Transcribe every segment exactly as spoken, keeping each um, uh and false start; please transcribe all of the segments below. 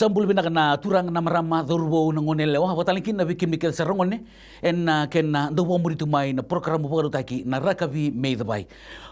Sa bula vinaka na turaga, na marama, cauravou, na gone yalewa, vakatalakina vei kemuni kece sara gone ena kena dau vakamuri tu mai na porokaramu vakarautaki na Rakavi Me iCavai.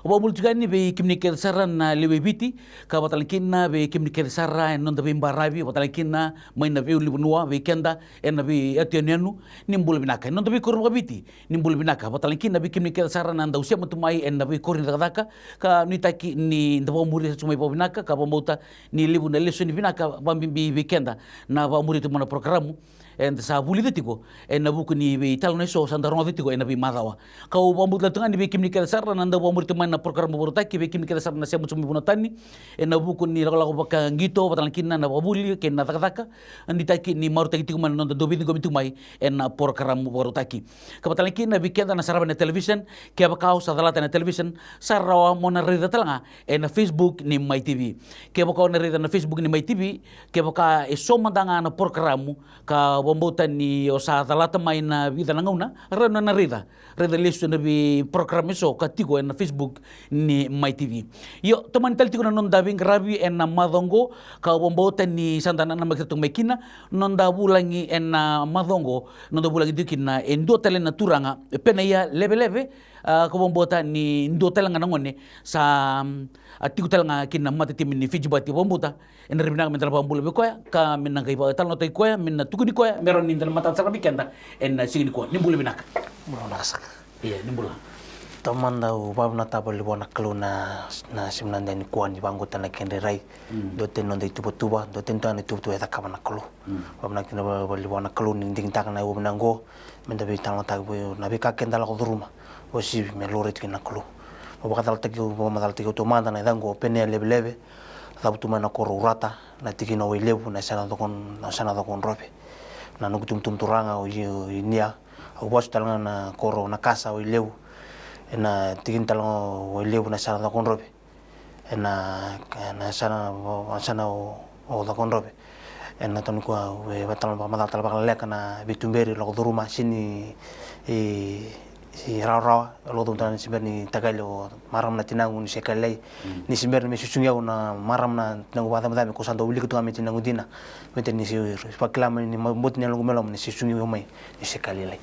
Vakamuri tu yani vei kemuni kece sara na lewe i Viti, ka vakatalakina vei kemuni kece sara ena noda veibaravi, vakatalakina mai na veiulunivanua, vei keda ena veiyatuyanuyanu. Ni bula vinaka. Ena noda veikoro vakaviti, ni bula vinaka. Vakatalakina vei kemuni kece sara na dau sema tu mai ena veikoro ni cakacaka, ka nuitaki ni da vakamuri tu mai vakavinaka, ka vakabauta ni levu na lesoni vinaka vakabibi vei keda na vakamuri tu mai na porokaramu eda sa vulica tiko ena vuku ni veitalanoa eso sa da rogoca tiko ena veimacawa. Kau vakabauta tu ga ni vei kemuni kece sara na dau vakamuri tu mai na porokaramu vakarautaki, vei kemuni kece sara na sema tu mai vanua tani ena vuku ni lakolako vakaqito, vakatalakina na vakavuli kei na cakacaka, nuitaki ni marautaki tiko mai na noda dau veiciqomi tu mai ena porokaramu vakarautaki. Ka vakatalakina vei keda na sarava ena television, kevaka o sa calata ena television, sa rawa mo na raica tale ga ena Facebook ni Mai T V. Kevaka o na raica na Facebook ni Mai T V, kevaka eso mada ga na porokaramu, ka vakabauta ni o sa calata mai na vica na gauna, rawa ni o na raica, raica lesu ena veiporokaramu eso ka tiko ena Facebook ni Mai T V. Io, tomani tale tiko na noda veiqaravi ena macawa oqo, ka vakabauta ni sa da nanamaki tale tu mai kina, noda vulagi ena macawa oqo, noda vulagi tiko kina e dua tale na turaga, Penaia Leveleve, a, ka vakabauta ni dua tale ga na gone sa, mm, a tiko tale ga kina matatimi ni Fiji Bati. Vakabauta ena rawa vinaka meda na vakabula vei koya, ka me na qai vakatalanoataki koya, me na tukuni koya me rawa ni da na matata sara vei keda ena siga nikua. Ni bula vinaka. Bula vinaka saka. Ia, ni bula. Taumada au vakavinavinaka vakalevu vua na Kalou na, na siga vinaka nikua ni vaqo tale na kena irairai. Mm. Dua tani noda ituvatuva, dua tani tale na ituvatuva e cakava na Kalou. Mm. Vakavinavinaka vakalevu vua na Kalou ni digitaka na yakavi vinaka oqo meda veitalanoataka na veika keda lako curuma. Uasivi me laurai tiko na Kalou. Au vakacalataki, au vakamacalataki au taumada na yacaqu o Penaia Leveleve. Cavutu mai na koro o Urata, na tikina o Wailevu, na yasana Coko, na yasana Coko Drove. Na noqu itubutubu turaga o Io, Inia. Au vasu tale ga na koro o Nakasa, Wailevu, ena tikina tale ga o Wailevu, na yasana Coko Drove. Ena, ena yasana, yasana o, o Coko Drove. Ena tau nikua e vakatalanoa, vakamacala tale vakalekaleka na veituberi lako curuma, sega ni, e, e rawarawa, e lako curuma tale ni se bera ni takali o marama na tinaqu ni se ka lailai. Mm. Ni se bera ni me susugi au na marama na tinaqu vakacabocabo, ko sa dau wilika tu ga me tinaqu dina. Me tani se vakila mai ni ma-, boti ni yaloqu me loma ni se susugi au mai ni se ka lailai.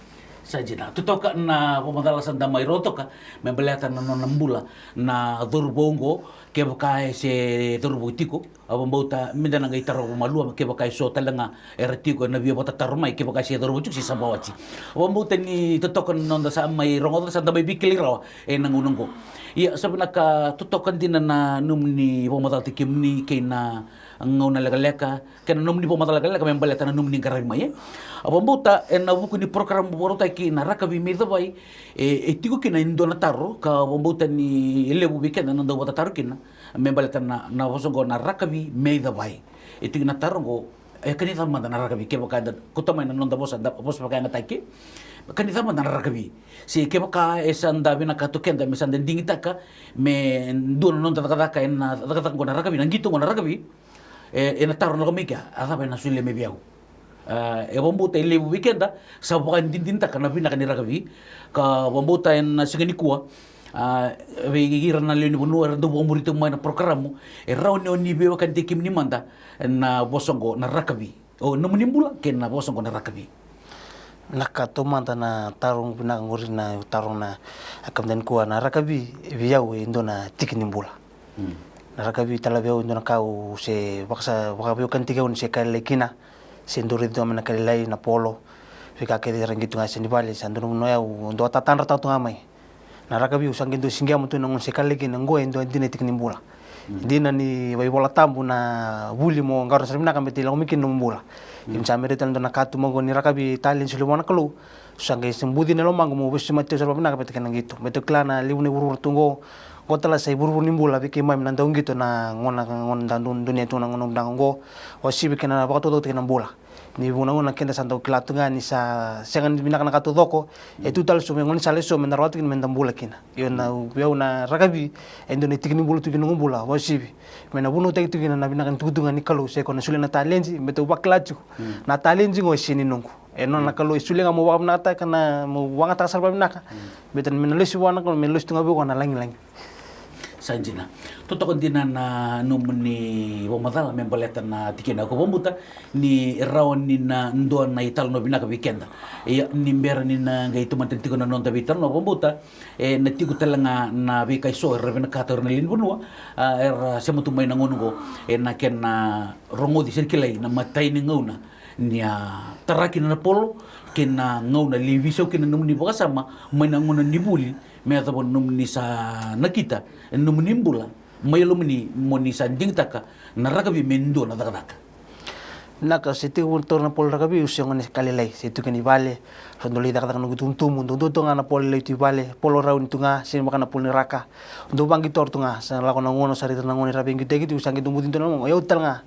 Sa dina. Totoka na vakamacala sa da mai rogoca toka me baleta na nona bula na cauravou oqo, kevaka e se cauravou tiko. Au vakabauta meda na qai tarova malua kevaka e so tale ga era tiko ena via vakatataro mai, kevaka e se cauravou tiko se sa vakawati. Au vakabauta ni totoka na noda sa mai rogoca, sa da mai veikilai rawa ena gauna oqo. Ia, sa vinaka, totoka dina na nomuni vakamacalataki kemuni kei na gauna lekaleka, kei na nomuni vakamacala lekaleka me baleta na nomuni qaravi mai, e. Au vakabauta ena vuku ni porokaramu vakarautaki na Rakavi Me iCavai, e, e tiko kina e dua na taro, ka vakabauta ni e levu vei keda na dau vakatataro kina me baleta na, na vosa oqo na Rakavi Me iCavai. E tiko na taro oqo, e kani cava mada na rakavi, kevaka eda kauta mai na noda vosa, da vosa vakayagataki. Kani cava mada na rakavi? Se kevaka e sa da vinakata o keda me sa da digitaka me dua na noda cakacaka ena cakacaka oqo na rakavi, na qito oqo na rakavi. E, ena taro na lako mai kea, a cava ena solia mai vei au? A, e vakabauta e levu vei keda sa vakadinadinataka na vinaka ni rakavi, ka vakabauta ena siga nikua, a, vei ira na lewe ni vanua era dau vakamuri tiko mai na porokaramu, e rawa ni o ni veiwekanitaki kemuni mada na vosa oqo na rakavi. O nomuni bula kei na vosa oqo na rakavi. Na ka taumada na taro vinaka oqori na taro na, a, ka mada nikua na rakavi, vei au e dua na tiki ni bula. Mm. Na rakavi tale vei au e dua na ka au se vakasa, vakaveiwekanitaki au ni se ka lailai kina. Se dau raici tu ga mai na ka lailai, na polo. Veika kece era qito ga e seni vale, sa dua na vanua au dau tatadrataka tu ga mai. Na rakavi au sa qai dau siqema tu na gauna se ka lailai kina, oqo e dua dina e tiki ni bula. Mm. Dina ni vakaivolatabu na vuli mo qarauna sara vinaka me tei lako mai kina nomu bula. Mm. Ia ni sa mai raica tale dua na katuba oqo ni rakavi, talent solia vua na Kalou. Sa qai se buci na lomaqu meu veisemati au sara vakavinaka vata kei na qito. Baleta au kila na levu na ivurevure tu oqo. Oqo tale sa ivurevure ni bula vei keimami na dauqito na gauna, gauna da dau dunia tu na gauna vinaka oqo. Uasivi kei na vakataucoko tiko na bula. Ni vuna, vuna keda sa dau kila tu ga ni sa sega ni vinaka na ka taucoko. E tu tale so me gaunisala eso meda rawata kina meda bula kina. Io na, vei au na rakavi e dua na tiki ni bula tu kina noqu bula, uasivi. Me na vunautaki tu kina na vinaka ni tukutuku ga ni Kalou, se ko na solia na talent, baleta au vakila tiko. Mm. Na talent oqo e sega ni noqu. E nona na Kalou e solia ga mo vakavinakataka na, mo vagataka sara vakavinaka. Mm. Baleta me na lesu vua na Kalou, me lesu tu ga vei koya na lagilagi. Sa dina. Totoka dina na nomuni vakamacala me baleta na tikina. Au vakabauta ni rawa ni na dua na italanoa vinaka vei keda. Ia, ni bera ni na qai tomani tale tiko na noda veitalanoa, au vakabauta e na tiko tale ga na veika eso era vinakata o ira na lewe ni vanua, a, era sema tu mai na gauna oqo, e na kena rogoci se na kilai na imatai ni gauna ni a tara kina na polo kei na gauna lai veisau kina na nomuni vakasama mai na gauna ni vuli, me yacova na nomuni sa nakita e na nomuni bula mai yalomuni, mo ni sa digitaka na rakavi me dua na cakacaka. Vinaka, se tiko vou na taura na polo rakavi, au se gone ka lailai, se tu kina i vale, sa dau lai cakacaka noqu itubutubu, dau dua tu ga na polo lailai tu i vale, polo rauni tu ga, se vaka na polo ni raka. Dau vaqito tu ga, sa lako na gauna sa raica na gone ra vaqito tu, sa qai dau buci tu na gauna, o yau tale ga.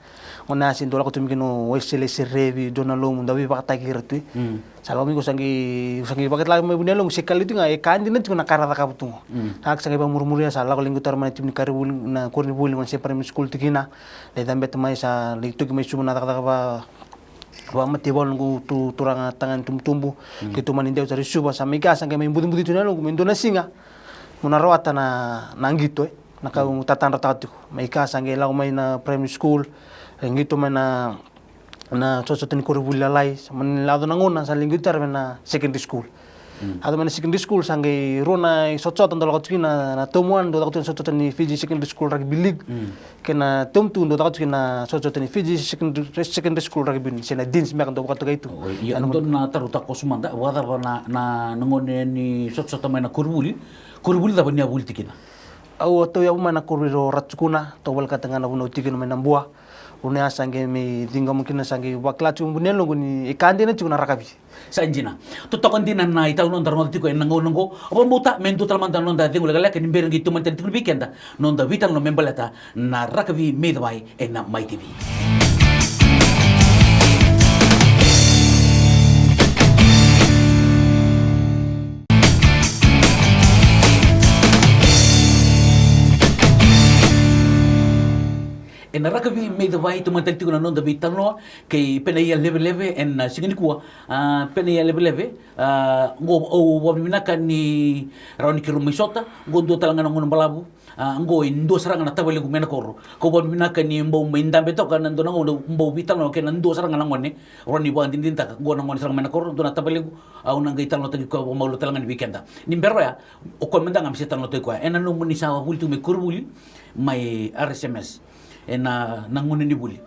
Gauna ya se dau lako tu mai kina o Wesele, Serevi, Dua na Lomu, dau veivakataki ira tu. Mm. Sa lako mai qo sa qai, sa qai vakataki mai vuniyaloqu se ka levu tiko ga, e ka dina tiko na ka ra cakava tu qo. Mm. Sa qai vakamurimuri, sa lako lai qito tara mai na timi ni koronivuli, na koronivuli, gone se primary school tiko kina. Lai cabeta mai, sa lai toki mai Suva na cakacaka va, vakamataivalu noqu tu, turaga tagane tubutubu. Mm. Keitou mani dewa tara i Suva, sa mai kea sa qai mai bucibuci tu na yaloqu me dua na siga meu na rawata na, na qito, e. Na ka au tatadrataka tiko. Mai kea sa qai lako mai na primary school, e qito mai na na sotasota ni koronivuli lalai, sa mani yaco na gauna sa lai qito tara mai na secondary school. Mm. Yaco mai na secondary school sa qai rua na isotasota dau lako tiko kina na, na term one, dau lako tiko na sotasota ni Fiji Secondary School Rugby League. Mm. Kei na term two dau lako tiko kina na sotasota ni Fiji Secondary, Secondary School Rugby Union, se na Deans beka dau vakatokai tu. O, ia, dua na taro takoso mada, vakacava na, na, na gauna ni sotasota mai na koronivuli, koronivuli cava ni a vuli tiko kina? Au a tauyavu mai na koronivuli o Ratu Sukuna, tau volekata ga na vanua au tiko kina mai Nabua. Gauna ya sa qai mai ciqoma kina, sa qai vakila tiko mai vuniyaloqu ni e ka dina tiko na rakavi. Sa dina. Totoka dina na italanoa da rogoca tiko ena gauna oqo. Au vakabauta me dua tale mada na noda cegu lekaleka ni bera qai tomani tale tiko vei keda na noda veitalanoa me baleta na rakavi me icavai ena Mai T V. Ena rakavi me icavai, tomani tale tiko na noda veitalanoa kei Penaia Leveleve ena siga nikua. A, Penaia Leveleve, a, qo au vakavinavinaka ni rawa ni keirau mai sota. Qo dua tale ga na gauna balavu. A, qo e dua sara ga na tavalequ mai na koro. Kau vakavinavinaka ni bau mai dabe toka na dua na gauna bau veitalanoa kei na dua sara ga na gone. Rawa ni vakadinadinataka, qo na gone sara ga mai na koro, dua na tavalequ. Au na qai talanoataki koya vakamalua tale ga ni vei keda. Ni bera oya, o koya mada ga me se talanoataki koya. Ena nomuni sa vuli tu mai koronivuli, mai R S M S. Ena, na gauna ni vuli.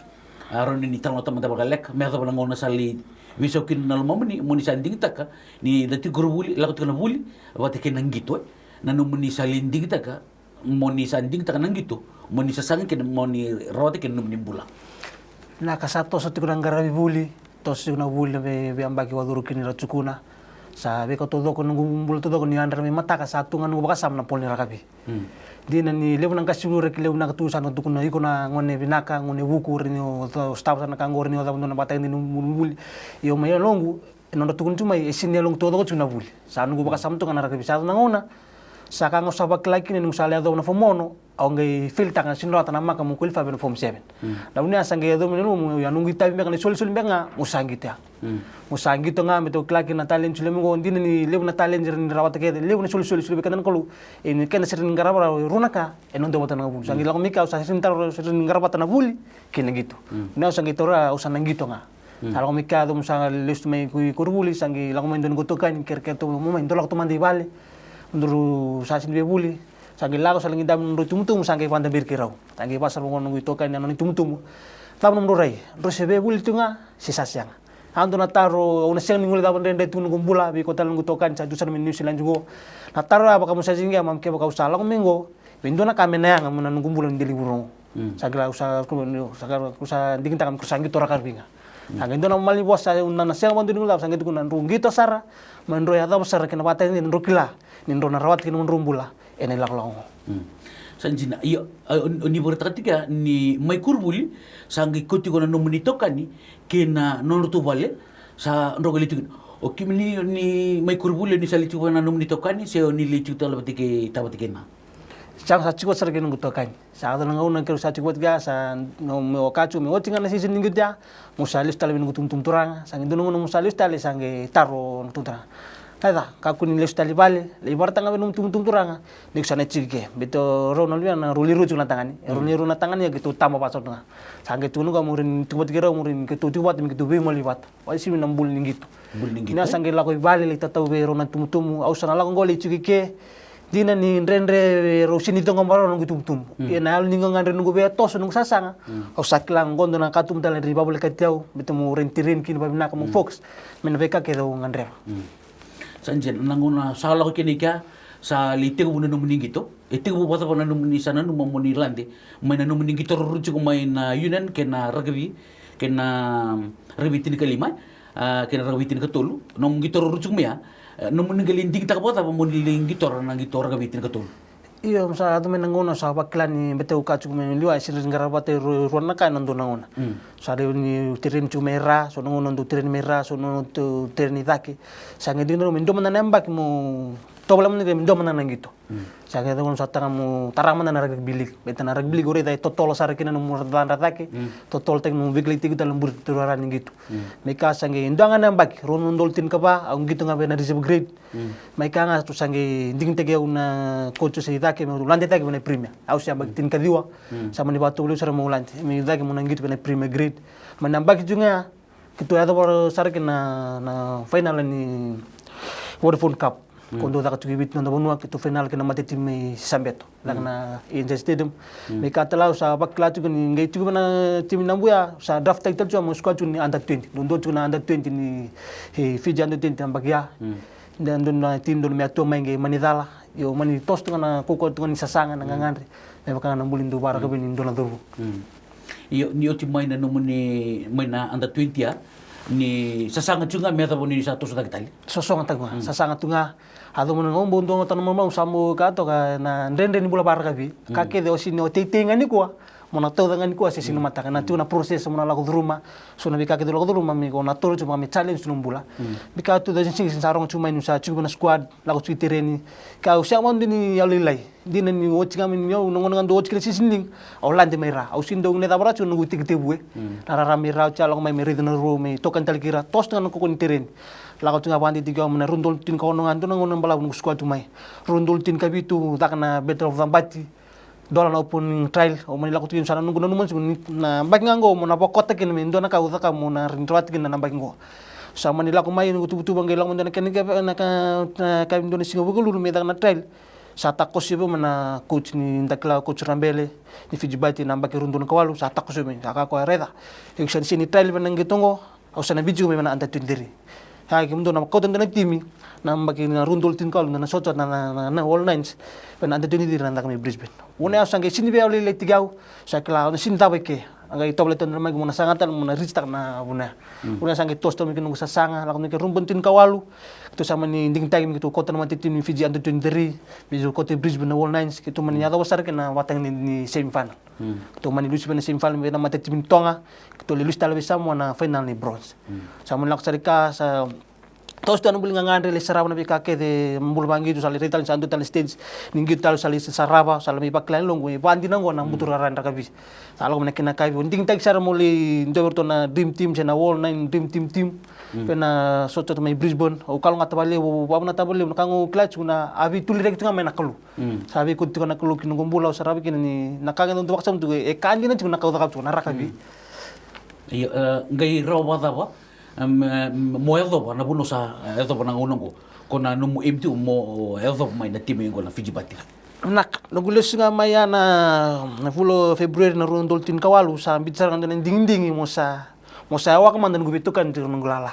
A, rawa ni talanoataka mada vakaleka, me yacova na gauna sa lai veisau kina na lomamuni, mo ni sa digitaka ni da tiko koronivuli, lako tiko na vuli, vata kei na qito, e. Na nomuni sa lai digitaka, mo ni sa digitaka na qito, mo ni sasaga kina, mo ni rawata kina na nomuni bula. Na ka sa toso tiko na qaravi vuli, toso tiko na vuli na vei, veiyabaki vakacuru kina i Ratu Sukuna. Sa veika taucoko, noqu bula taucoko ni yadra mai mataka, sa tu ga noqu vakasama na polo ni rakavi. Mm. Dina ni levu na qase vuravura ki levu na ka tu sa na tukuna iko na gone vinaka, gone vuku, rawa ni o sotava sara na ka qo, rawa ni o cava dua na vakataki dina na vuli. Io, mai yaloqu, e nodra tukuna tu mai, e sega ni yaloqu taucoko tiko na vuli. Sa noqu vakasama toka na rakavi. Sa yaco na gauna, sa ka ga au sa vakila kina ni au sa lai yacova na form ono, au qai failtaka, sega ni rawata na mark meu qualify vei na form seven. Mm. Na vuna ya sa qai yaco mai na nomu, au ya noqu itavi beka na isolisoli beka ga, au sa qito ya. Mm. Au sa qito ga, me tou kila kina na talent levu qo, dina ni levu na talent era ni rawata kece, levu na isolisoli, soli vei keda na Kalou. E ni keda sega ni qarava rawa e rua na ka, e noda vata na vuli. Sa qai lako mai kea, au sa sega ni taro, sega ni qaravata na vuli kei na qito. Mm. Na au sa qai taura, au sa na qito ga. Mm. Sa lako mai kea, dou sa lesu mai ko, koronivuli, sa qai lako mai dua noqu itokani, kerekere tu mai, dou lako tu mada i vale. Dou sa sega ni via vuli. Sa qai lako, sa lai qai dabe nodrau itubutubu, sa qai vakadaberi keirau. Sa qai vakasara vaqo noqu itokani, na nona itubutubu. Cava nomudrau rai? Drau se via vuli tu ga se sa sega? A, dua na taro, au na sega ni guilecava dredre tu noqu bula vei koya tale noqu itokani sa tu sara mai New Zealand qo. Na taro ya, vaka mo sa siqema, kevaka au sa lako mai qo, vei dua na ka me na yaga mai na noqu bula ni delivery qo. Mm. Sa kila, au sa, au sa, au sa digitaka me keirau sa qito rakavi ga. Mm. Sa qai dua na malanivosa, au na, na sega vakadua ni guilecava, sa qai tukuna drau qito sara, me drau yacova sara kei na vakataki dina, drau kila ni drau na rawata kina nodrau bula ena ilakolako qo. Mm. Sa dina, io, a, o, o ni vakaraitaka tiko ya ni mai koronivuli, sa qai kauti iko na nomuni itokani kei na nodratou vale, sa drau qai lai tu kina. O kemuni ni mai koronivuli, o ni sa lai tiko vata na nomuni itokani, se o ni lai tiko tale vata kei, tale vata kei na? Sa, sa tiko sara kei noqu itokani. Sa yaco na gauna keirau sa tiko vata kea, sa, no, meu waka tiko, me oti ga na season ni qito ya, meu sa lesu tale vei noqu itubutubu turaga. Sa qai dua na gauna meu sa lesu tale, sa qai taro noqu itubutubu turaga. Sa yaco, kakua ni lesu tale i vale, lai vakaraitaka ga vei nomu itubutubu turaga ni ko sa na tiko i ke. Baleta o rau na luve ya na rau lai rua tiko na tagane, e rau lai rua na tagane, ia keitou taba vata sara tu ga. Sa qai tukuna o koya mo rawa ni tiko vata kei rau, mo rawa ni keitou tiko vata, me keitou veimaliwai vata. Vakasivia na bula ni qito. Bula ni qito. Ni a sa qai lako i vale lai tatau vei rau na itubutubu, au sa na lako qo lai tiko i ke. Dina ni dredre, rau sega ni ciqoma rawa na noqu itubutubu. Ia na yalo ni gagadre, noqu veitoso, noqu sasaga, au sa kila qo dua na katuba tale e rawa ni vakavolekati au, baleta meu rawa ni tereni kina vakavinaka, meu focus mai na veika kece au gadreva. Sa dina, na gauna sa lako kina i kea, sa lai tekivu na nomuni qito. E tekivu vakacava na nomuni, sa nanuma mo ni lade mai na nomuni qito ruru tiko mai na union kei na rakavi, kei na rakavi tinikalima, a, kei na rakavi tinikatolu. Nomu qito ruru tiko mai ya, e, nomuni qai lai digitaka vakacava mo ni lai qitora na qito rakavi tinikatolu? Io, sa yaco mai na gauna sa vakila ni baleta au kaya tiko mai liu, e sega ni rawa ni qarava vata e rua, rua na ka ena dua na gauna. Sa rawa niu tereni tiko mai Ra, so na gauna dau tereni mai Ra, so na gauna dau tereni cake. Sa qai dina, dua mada na yabaki meu tovolea mada ga meu dua mada na qito. Sa qai dua na gauna sa taura meu tara mada na rakavi league. Baleta na rakavi league au raica e totolo sara kina nomu cadra cake, totolotaki nomu veikilai tiko tale na bure, turaga ni qito. Me ka sa qai dua ga na yabaki, rua na udolu tinikava, au qito ga vei na reserve grade. Mai ka ga tu sa qai digitaki au na coach sa i cake meu lade cake vei na Premier. Au sa yabaki tinikaciwa. Sa mani vakatovolei au sara meu lade, meu cake meu na qito vei na Premier grade. Mai na yabaki tu ga ya, keitou yacova sara kina na, na final ni Vodafone Cup. Ko dau caka tiko i Viti, noda vanua, keitou final kei na matatimi mai Sabeto. Caka na A N Z Stadium. Me ka tale au sa vakila tiko ni qai tiko vei na timi Nabuya, sa draft taki tale tiko meu squad tiko ni under twenty. Dodonu tiko na under twenty ni, e, Fiji under twenty na yabaki ya. Da dua na timi dodonu me yatua mai qai mani cala. Io, mani toso tu ga na kaukaua tu ga ni sasaga, na gagadre. Me vaka ga na buli dau vakarakavi ni dua na cauravou. Io, ni oti mai na nomuni, mai na under twenty ya, ni sasaga tiko ga me yacova ni sa toso cake tale? Sosoga tiko ga, sasaga tiko ga. A, dua mada ga au bau dua ga tana mamau sa bau ka toka na dredre ni bula vakarakavi. Ka kece o sega ni o teitei ga nikua, mo na tauca ga nikua se sega ni mataka. Na tiko na process mo na lako curuma, so na veika kece lako curuma me ko na toro tiko me challenge tu na bula. Me ka two thousand six sa rogo tiko mai niu sa tiko vei na squad, lako tiko i tereni. Ka au sega vakadua ni yalolailai. Dina ni oti ga mai ni au, na gauna ga dau oti kina season league, au lade mai Ra. Au sega ni dau guilecava rawa tiko na noqu tekitekivu, e. Na rara mai Ra, oti au lako mai me raica na rua, me tokani tale kei ira, toso tu ga na kaukaua ni tereni. Lako tiko ga vakadeitaki au mai na rua udolu tinikaono ga, dua na gauna balavu noqu squad tu mai. Rua udolu tinikavitu, caka na Battle of Cabati, dola na opening trial, au mani lako tiko, sa na noqu nanuma tiko ni na yabaki ga qo mo na vakota kina me dua na ka au caka mo na rawata kina na yabaki qo. Sa mani lako mai noqu tuvatuva qai lako mai dua na kena ka, na ka, na ka dua na siga Vukelulu me caka na trial. Sa takoso vei au mai na coach ni Dakila, coach Rabele, ni Fiji Bati na yabaki rua udolu na kawalu, sa takoso vei au mai. Sa kaya o koya, raica, iko sa na sega ni trial vei na qito qo, au sa na viji iko mai vei na under twenty-three. Sa kemudou na kauta dua na timi na yabaki na rua udolu tinikawalu, na, na sota na, na, na, na World Nines, vei na under twenty-three na caka mai Brisbane. Vuna ya au sa qai sega ni veiyalolailai tiko au, sa kila au na sega ni cava i ke. A qai tovolea tale na mai mo na saga tale mo na reach taka na vuna ya. Vuna ya sa qai toso tale mai kina noqu sasaga, lako mai kina rua udolu tinikawalu. Keitou sa mani digitaki me keitou kauta na matatimi ni Fiji under twenty-three, me keitou kauta i Brisbane na World Nines, keitou mani yacova sara kina na vakatagi ni, ni semi final. Keitou mani lusi vei na semi final vei na matatimi ni Toga, keitou lai lusi tale vei Samoa na final ni bronze. Sa mani lako sara i ka, sa toso tu na buli gagadre, lai sarava na veika kece, bula vaqito, sa lai raica tale ni sa dua tale na stage ni qito tale, sa lai sarava, sa lai mai vakila e loqu, e vakadina oqo na buturara ni rakavi. Sa lako mai na kena kavi, au digitaki sara meu lai dua vei iratou na dream team se na World Nine dream team team. Vei na sotasota mai Brisbane, au kalougata vakalevu, au vakavinavinaka vakalevu, na ka ga au kila tiko na a veituliraki tiko ga mai na Kalou. Sa veikauti tiko na Kalou ki noqu bula, au sarava kina ni na ka ga dau vakasama tiko, e ka dina tiko na ka au cakava tiko na rakavi. Io, e, qai rawa vakacava, em, em, mo yacova na vanua sa, e, yacova na gauna oqo? Ko na nomu aim tiko mo yacova mai na timi oqo na Fiji Bati? Vinaka, noqu lesu ga mai ya na, na vula o February na rua udolu tinikawalu, sa biuta sara ga dua na digidigi mo sa, mo sa yawaka mada noqu veitokani tiko noqu lala.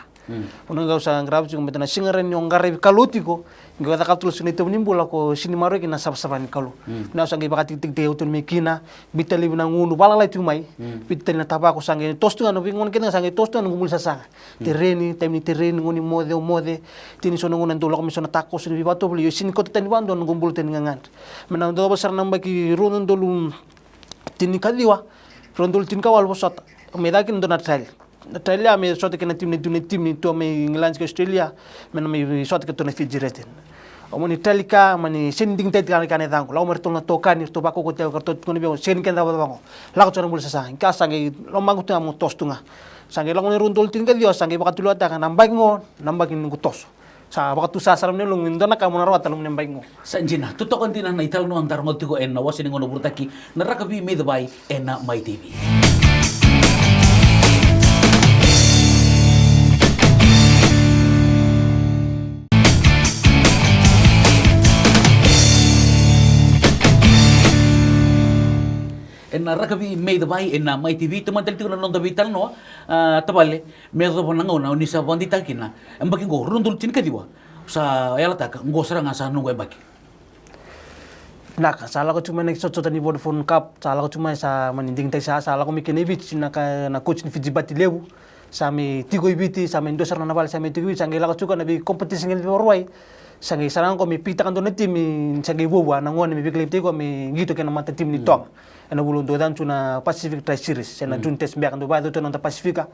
Vuna ga au sa qarava tiko me da na siga rai ni o qaravi Kalou tiko, qai o cakava tiko na itovo ni bula ko sega ni maroroi kina na savasava ni Kalou. Vuna au sa qai vakatikitikitaki au tu mai kina, biuta laivi na gunu, valalai tiko mai, biuta tale na tavako, sa qai toso tu ga na veigauna kece ga sa qai toso tu ga noqu buli sasaga. Tereni, taimi ni tereni, gauna ni moce, au moce, tini so na gauna dau lako mai so na takoso ni veivakatovolei, au sega ni kauta tani vakadua na noqu bula tani gagadre. Me na dau sara na yabaki rua na udolu tinikaciwa, rua na udolu tinikawalu vosota, mai caka kina dua na trial. Na trial ya me sota kei na timi, na timi, na timi ni tua mai England kei Australia, me na mai sota kei ratou na Fiji Resident. Au mani trial i ka, mani sega ni digitaki tiko ga na yacaqu. Lako mai ratou na tokani, ratou vakaukauwataki au, ka ratou tukuna vei au, sega ni kena cava cava qo. Lako tiko na buli sasaga. I ka sa qai lomaqu tu ga meu toso tu ga. Sa qai lako mai rua na udolu tinikaciwa, sa qai vakatulewataka na yabaki qo na yabaki ni noqu toso. Sa vakatusa sara mai na yaloqu me dua na ka mo na rawata loma ni yabaki qo. Sa dina, totoka dina na italanoa da rogoca tiko ena wase ni gauna vurutaki na Rakavi Me Cavai ena Mai T V. Ena Rakavi Me Cavai ena Mai T V, tomani tale tiko na noda veitalanoa, a, tavale, me yacova na gauna o ni sa vakadeitaka kina, e yabaki qo rua na udolu tinikaciwa, sa yalataka, qo sara ga sa noqu yabaki. Vinaka, sa lako tiko mai na sotasota ni Vodafone Cup, sa lako tiko mai sa mani digitaki sa, sa lako mai kina i Viti na ka, na coach ni Fiji Bati levu. Sa mai tiko i Viti, sa mai dua sara na vale, sa mai tiko i Viti, sa qai lako tiko na vei competition qai Vakarauwai. Sa qai sara ga qo me pickitaka dua na timi, sa qai vuavua na gone me veikilai tiko me qito kei na mata timi ni Toga. Ena vula dua e yaco tu na Pacific Tri Series, ena June Test beka dau vakayacori tu na noda Pasifika.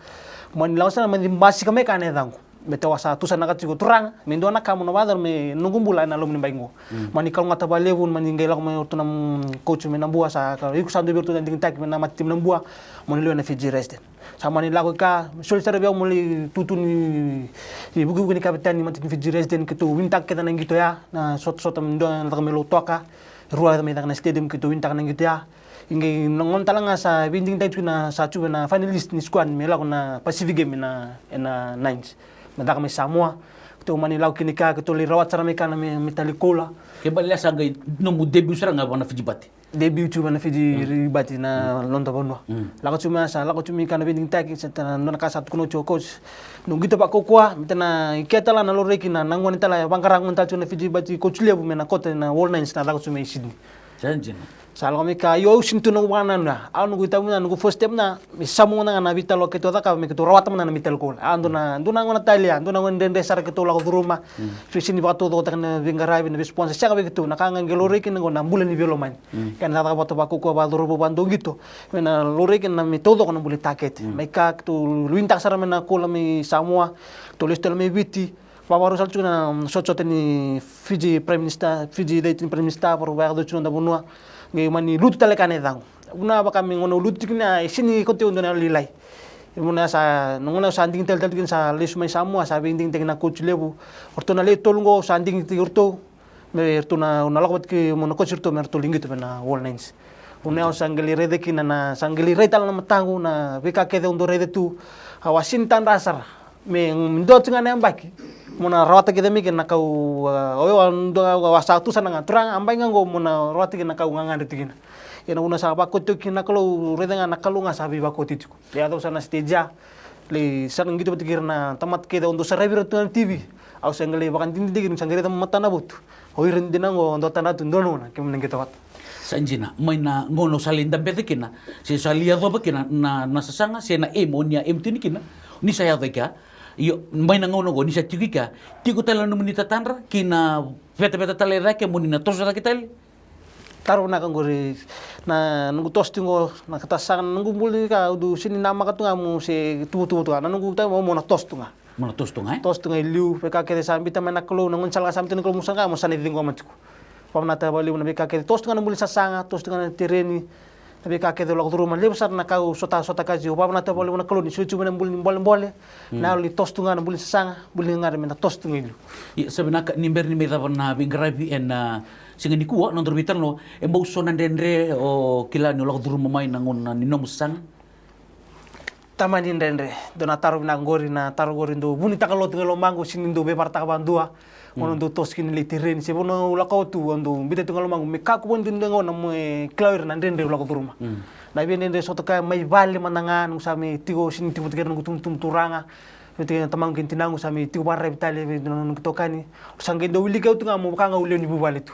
Mani lako sara mani basika mai ka na yacaqu. Me tawa sa tusanaka tiko turaga, me dua na ka mo na vakayacora me noqu bula ena loma ni yabaki qo. Mani kalougata vakalevu, mani qai lako mai o ratou na, mm, coach mai Nabua sa ka, iko sa dua vei iratou na digitaki mai na mata timi Nabua, mo ni lewe na Fiji Resident. Sa mani lako i ka, soli sara vei au mo lai tutu ni, ni vukivuki ni kapiteni ni mata timi Fiji Resident, keitou winitaka kece na qito ya, na sotasota me dua na caka mai Lautoka, rua mai caka na stadium, keitou winitaka na qito ya. I qai na gauna tale ga sa veidigitaki tu na sa tu na finalist ni squad me lako na Pacific Game na, ena Nines. Me caka mai Samoa. Keitou mani lako kina i ka, keitou lai rawata sara mai ka na me, metali koula. Ke balea sa qai nomu debut sara ga vua na Fiji Bati. Debut tu vua na Fiji Bati na noda vanua. Lako tu mai sa, lako tu mai ka na veidigitaki, sa tana nona ka sa tukuna oti o coach. Noqu qito vakaukauwa, me tana i kea tale na laurai kina na gone tale, vaqara gone tale tu na Fiji Bati coach levu me na kota na World Nines na caka tu mai Sydney. Sa dina. Sa lako mai ka, io, au sini tu noqu vakanananu ya. Au noqu itavi na, noqu first step na, me samu mada ga na veitalanoa keitou cakava, me keitou rawata mada na metali koula. A, dua na, dua na gauna tale ya, dua na gauna dredre sara keitou lako curuma. Vei sini vakataucokotaka na veiqaravi, na veisponsor, sega vei keitou, na ka ga qai laurai kina qo na bula ni veilomani. Kena cakacaka vata vakaukauwa, vakacauravou, vakadua qito. Me na laurai kina me taucoko na bula ni takete. Mai ka keitou winitaka sara mai na koula mai Samoa, keitou lesu tale mai Viti. Vakarau sara tiko na, mm, sotasota ni Fiji Prime Minister, Fiji Day ni Prime Minister, vakarau vakayaco tiko na noda vanua. Qai mani lutu tale ka na yacaqu. Vuna vaka me gauna au lutu tiko kina, e sini koto au dua na yalo lailai. Vuna sa, na gauna au sa digitaki tale tiko kina sa lesu mai Samoa, sa veidigitaki na coach levu. O ratou na lewe tolu qo, au sa digitaki o ratou. Me ratou na, na lako vata kei mo na coach ratou me ratou lai qito vei na World Nines. Vuna au sa qai lai raica kina na, sa qai lai rai tale na mataqu na veika kece au dau raica tu. Au a sini tadra sara. Me, me dua tu ga na yabaki. Mo na rawata kece mai kina na kau, a, o yau a dua ga au a sa tusanaka ga turaga, yabaki ga qo mo na rawata kina na kau gagadre tiko kina. Ia na vuna sa vakoti au kina na Kalou, raica ga na Kalou ga sa veivakoti tiko. Ia dou sa na stage ya. Lai sa na qito vata kei ira na tamata kece au dau saravi ira tu na T V. Au sa qai lai vakadinadinataki niu sa qai raica matana votu. O ira dina qo au dau tadra tu dua na gauna kemuni na qito vata. Sa dina, mai na gauna au sa lai dabeca kina, se sa lai yacova kina na, na sasaga, se na aim o ni a aim tu kina, ni sa yaco i kea. Io, mai na gauna qo ni sa tiko i kea, tiko tale na nomuni tatadra ki na vetaveta tale e cake mo ni na toso cake tale. Taro vinaka qori, na noqu toso tiko qo, na ka ta saga na noqu buli ka, au dau sini namaka tu ga mo se tuvatuva tu ga. Na noqu taima mo na toso tu ga. Mo na toso tu ga, e? Toso tu ga i liu, veika kece sa biuta mai na Kalou, na gaunisala ga sa biuta na Kalou mo sa ga, mo sa na ciqoma tiko. Vavinata vakalevu na veika kece, toso tu ga na buli sasaga, toso tu ga na tereni. Na veika kece au lako curuma, levu sara na ka au sota, sota ka tiko, vavinata vakalevu na Kalou ni soli tu mai na buli ni bolebole. Na yalo ni toso tu ga na buli sasaga, buli gagadre me na toso tu ga i liu. Ia, sa vinaka, ni bera ni mai cava na veiqaravi ena, a, siga nikua, na nodaru veitalanoa, e bau so na dredre o kila ni o lako curuma mai na gauna ni nomu sasaga? Tamani dredre, dua na taro vinaka qori, na taro qori dau vunitaka lotu ga i lomaqu, sini dau veivarataka vakadua. Gauna dau toso kina lai tereni, se vanua au lako tu, au dau biuta tu ga i lomaqu, me kakua ni dua na gauna mo e kila o ira na dredre au lako curuma. Na veidredre sota kaya mai vale mada ga, noqu sa mai tiko, sini tiko vata kei ira noqu itubutubu turaga. Vata kei na tamaqu kei na tinaqu sa mai tiko vakararavi tale vei dua na noqu itokani. Sa qai dau wiliki au tu ga mo vaka ga au lewe ni vuvale tu.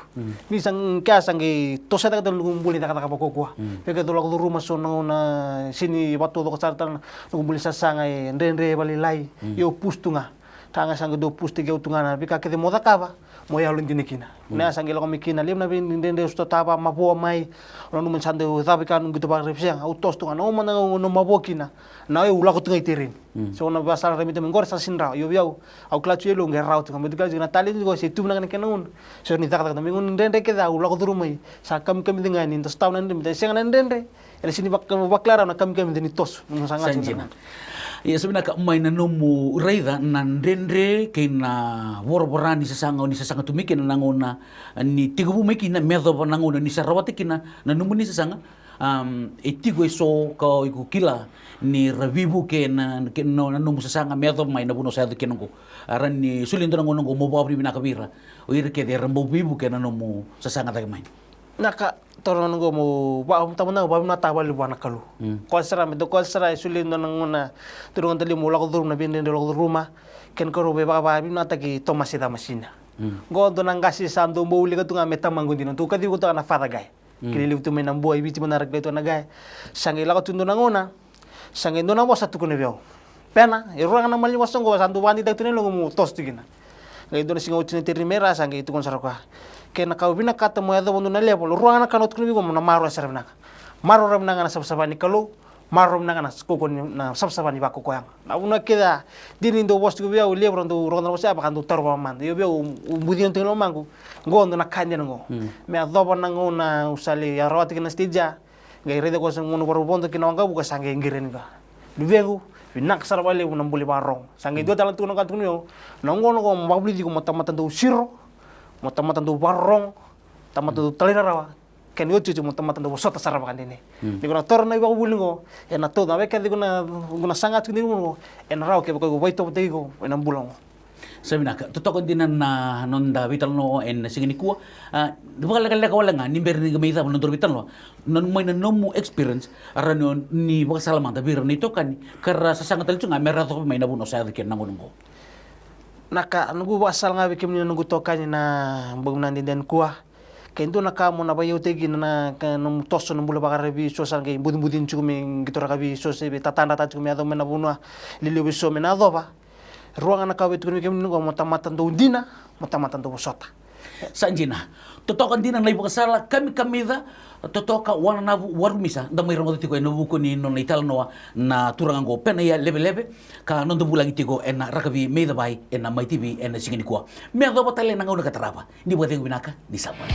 Ni sa kea sa qai toso cake tale noqu buli cakacaka vakaukauwa. Vei keitou lako curuma so na gauna sini vakataucoko sara tale noqu buli sasaga e dredre vakalailai. Io, push tu ga. Ka ga sa qai dau push taki au tu ga na veika kece mo cakava, mo yalo dina kina. Na ya sa qai lako mai kina, levu na veidredre au sotava, mavoa mai. Au nanuma ni sa dau cava i ka noqu qito vakararavi, sega, au toso tu ga, na gauna mada ga au mavoa kina. Na au lako tu ga i tereni. Se gauna vakasala rai mai tamai qori sa sini rawa, io vei au, au kila tu e liu qai rawa tu ga, me tu kila tu ga na talent qo se tu vinaka na kena gauna. Se ni cakacaka na me gauna dredre kece au lako curu mai, sa kamikamica ga ni da sotava na dredre, me da sega na dredre. Ena sini vak-, vakila rawa na kamikamica ni toso. Sa dina. Ia, sa vinaka, mai na nomu raica na dredre kei na voravora ni sasaga, ni sasaga tu mai kina na gauna ni tekivu mai kina me yacova na gauna ni sa rawata kina na nomuni sasaga. Am, e tiko eso ka o iko kila ni ra veivuke na, ke, no, na nomu sasaga me yacova mai na vanua sa yaco kina oqo. A, ra ni soli dua na gauna oqo mo vakavinavinaka vei ira. O ira kece era bau veivuke na nomu sasaga cake mai. Na ka, toro na gauna oqo mo va-, tama na vakavinavinaka valevu vua na Kalou. Mm. Koya sara me dua, koya sara e soli dua na gauna, tu na gauna talei mo lako curuma na veidredre lako curuma. Kena karua, veivakavinavinakataki Tomasi Camasina. Mm. Qo dua na qase sa dau bau wilika tu ga me tamaqu dina. Dau kacivi koya tu ga na Father Guy. Mm. Kilai levu tu mai Nabua, i Viti mada ra kilai tu ga na Guy. Sa qai lako tu dua na gauna, sa qai dua na vosa tukuna vei au. Pena, e rua ga na maliwa sa qo, sa dau vakadeitaki tu na yaloqu mo toso tu kina. Qai dua na siga oti na teri me ra, sa qai tukuna sara o koya. Kena ka au vinakata mo yacova dua na level, rua ga na ka na tukuna vei iko mo na maroroya sara vinaka. Maroroya vinaka na savasava ni Kalou, maroroya vinaka na kaukaua ni, na savasava ni vakaukauwa yaga. Na vanua kece ya, dina ni dau vosa tiko vei au, levu ra dau rogoca na vosa ya, vaka dau tarova mada. Io vei au, au bucina tiko na lomaqu, qo dua na ka dina qo. Mm. Me yacova na gauna au sa lai rawata kina na stage ya, qai raica koya sa gauna vakarau vodo kina waqavuka sa qai qiri yani ka. Luvequ, vinaka sara vakalevu na bula vakarorogo. Sa qai dua tale na tukuna ka tukuna vei au, na gauna qo mo vakavulici iko mo tamata dau siro, mo tamata dau vakarorogo, tamata dau talairawarawa, kena iotioti mo tamata dau vosota sara vakadede. Mm. Ni ko na toro na ivakavuvuli qo, ena tauca na veika kece iko na, iko na saga tiko ni vuli qo, ena rawa kevaka iko vakaitovotovo iko ena bula qo. Sa vinaka, totoka dina na noda veitalanoa ena siga nikua. A, vakalekaleka wale ga ni bera ni mai cava na nodaru veitalanoa. Na, mai na nomu experience, a, ra ni, ni vakasala mada vei ira na itokani ka ra sasaga tale tu ga me ra yaco mai na vanua sa yaco kina na gauna qo. Na ka, noqu vakasala ga vei kemuni na noqu itokani na bogi vinaka nikua. Ke dua na ka mo na vakayagataki kina na, na ka, nomu toso na bula vakararavi, so sa qai bucibuci tiko me qito rakavi, so se veitatadra tiko me yaco mai na vanua, lelevu eso me na yacova. Rua ga na ka au via tukuna vei kemuni qo, mo tamata dau dina, mo tamata dau vosota. Sa dina. Totoka dina na ivakasala kamikamica, totoka, wananavu, warumisa, da mai rogoca tiko ena vuku ni nona italanoa na turaga qo, Penaia Leveleve, ka noda vulagi tiko ena Rakavi Me iCavai ena Mai TV ena siga nikua. Me yacova tale na gauna ka tarava. Ni vakacegu vinaka, ni sa bula.